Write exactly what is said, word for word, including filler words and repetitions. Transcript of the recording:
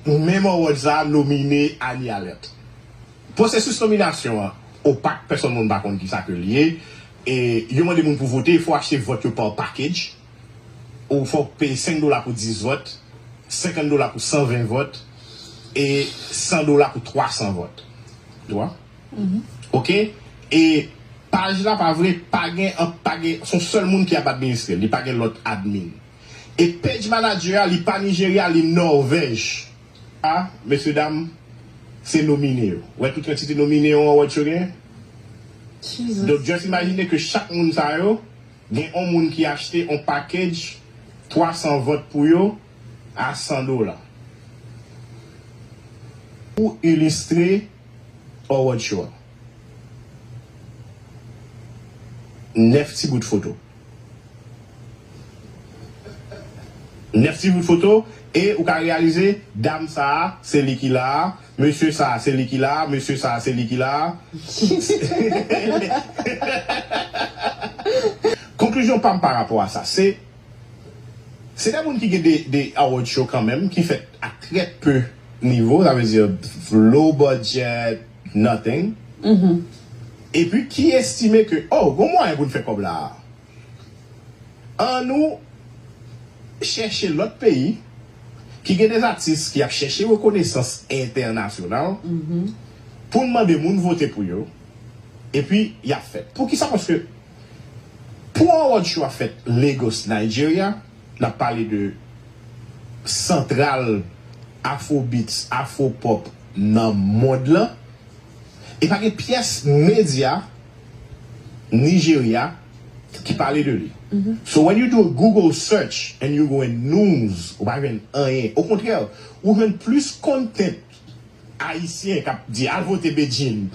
Menm award sa a nomine Annie Alerte. Pwosesis nominasyon an opak, pèsonn moun pa konn kisa ke l ye. E yo mande moun pou vote, fò w achte vòt yo pa package. Ou fò w peye senk dola pou dis vòt, senkant dola pou san ven vòt, e san dola pou twa san vòt. Ou wè? Ok? E paj la pa vre, pa gen, pa gen, se yon sèl moun ki ap administre l, li pa gen lòt admin. E page manager a, li pa Nigeria, li Nòvèj. A, mesye dam, se nomine yo. Ou wè tout kantite nomine yon award show gen? Donk, just imajine ke chak moun sa yo, gen yon moun ki achte yon package twa san vòt pou yo a san dola. Pou ilistre award show a. Nèf ti bout foto. Nèf ti bout foto, e ou ka reyalize, dam sa a, se li ki la a, mesye sa a, se li ki la a, mesye sa a, se li ki la a. Konklizyon pa m pa rapò a sa, se, se de moun ki gen de, de award show kanmenm, ki fèt a trè pe nivo, sa vle di low budget, nothing. Epi ki estime ke, oh, gon mwayen pou n fè kòb la a. Annou chèche lòt peyi ki gen de atis ki ap chèche rekonesans entènasyonal pou n mande moun vote pou yo, epi y ap fèt. Poukisa? Paske pou award show a fèt Lagos, Nigeria, n ap pale de santral afrobeats, afropop nan mond lan. E pa gen pyès medya Nigeria ki pale de li. So when you do a Google search and you go in news, ou pa jwenn anyen. Okontrè, ou jwenn plis content ayisyen k ap di al vote Bedjine.